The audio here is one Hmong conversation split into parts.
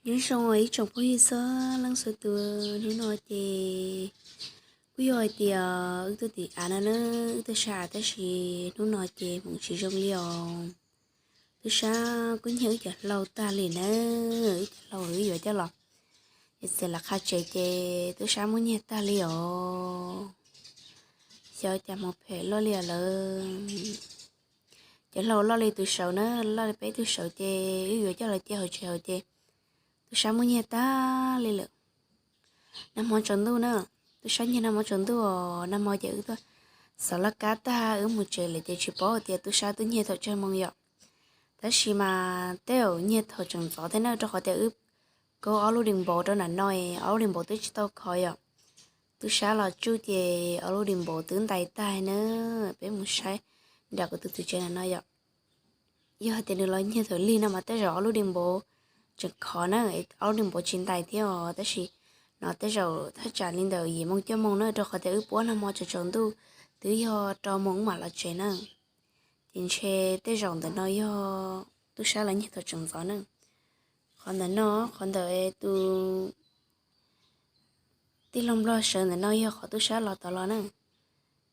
Nyob zoo ib tsoom phooj ywg txhua leej txhua tus, hnub no ces kuj yog hais tias wb tuaj tim av no na, wb tuaj saib av tab sis hnub no ces hmoov tsis zoo li os. Tub sab kuj nyiag wb cov hlau tag li na, wb cov hlau wb yuav coj los yuav txiav los qha tsev ces tub sab muab nyiag tag li os. Xyov cas hmoov phem loj li lawm. Cov hlau loj li tus saud na, loj li peb tug saud ces wb yuav coj los cia hauv tsev hauv ces tub sab muab nyiag tag li lawm. Nag hmo tsaus ntuj na, tub sab nyiag nag hmo tsaus ntuj os, nag hmo ces wb tuaj xov laj kab tag wb mus tsev lawm ces tsis paub tias tub sab twb nyiag thaum tsawg moo yom. Tab sis mas tej zaum nyiag thaum tseem ntxov thiab na, rau qhov tias wb kaub ob lub di npaum rau nram no, ob lub di npaum twb tsis tau khov yom. Tub sab los tsuj ces ob lub di npaum twb ntais tag na. Peb mus saib nram kuv tus txiv tsev nram no yom. Yog hais tias nws los nyiag thaum lig no mas tej zaum ob lub di npaum tseem khov na, ob lub di npaum tsis ntais thiab os, tab sis no tej zaum thaj tsam li ntawm yim moo cuaj moo na, rau qhov tias wb puab nag hmo tsaus tsaus ntuj twb yog rau moos wb mam los tsev na. Ces ntshe tej zaum ntawm no yog tub sab los nyiag thaum tseem ntxov na. Qhov ntawm no, qhov ntawm tus tij laug nplog sawv ntawm no yog qhov tub sab los tod los na.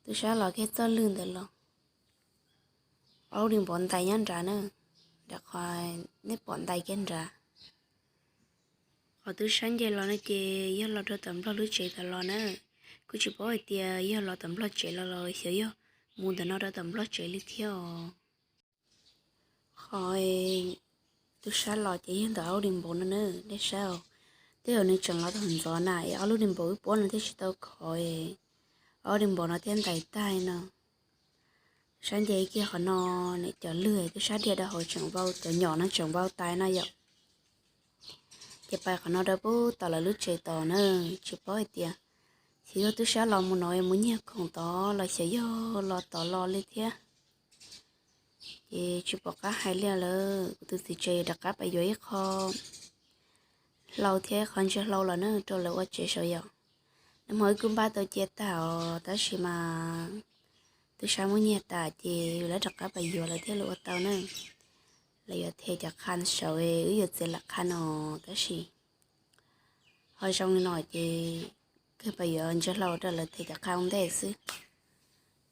Tub sab los kiag txoj lwg ntawd los, ob lub di npaum ntais nyob nrad na, nram qhov nej pom ntais kiag nrad. Qhov tub sab nce los no ces yog los rau tom nplog lub tsev tod los na. Kuj tsis paub hais tias yog los tom nplog tsev los los xyov yog mus ntawm no rau tom nplog tsev li thiab os. Qhov tub sab los ces yog ntawm ob lub di npaum no na, nej saib os. Tej zaum nws tseem los thaum ntxov na es ob lub di npaum wb puab no thiaj tsis tau khov, ob lub di npaum no thiaj ntais tag no. Tub sab nce kiag qhov no, niam cov lwg tub sab dhia rau hauv tseem vau, cov nyom no tseem vau tais no yom. Ces pais qhov no rau pub tom lawv lub tsev tod na, tsis paub hais tias xyov yog tub sab los mus no mus nyiag khoom tod los xyov yog los tod los li thiab. Ces tsis pom qab hais li lawm, kuv tus txiv tsev rov qab pais yuav ib qho hlau thiab ib qho ntsia hlau los na rau lawv ua tsev saud yom. Nag hmo wb kuj npaj tau cia tag os, tab sis mas tub sab muab nyiag tas ces lawv rov qab pais yuav lawv thiaj li ua tau na. Lawv yuav them cov qha saud, wb yuav txiav lam qha no, tab sis ho zoo li no ces kawg pais yuav ntsia hlau rau lawv them cov qha ua ntej xwb.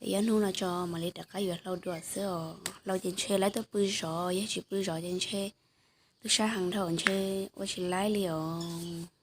Es ib hnub no tso mam li rov qab yuav hlau dua xwb os. Hlau ces ntshe lawv tuaj pw zov, yog tsis pw zov ces ntshe tub sab heev dhau ntshe ua tsis laib li os.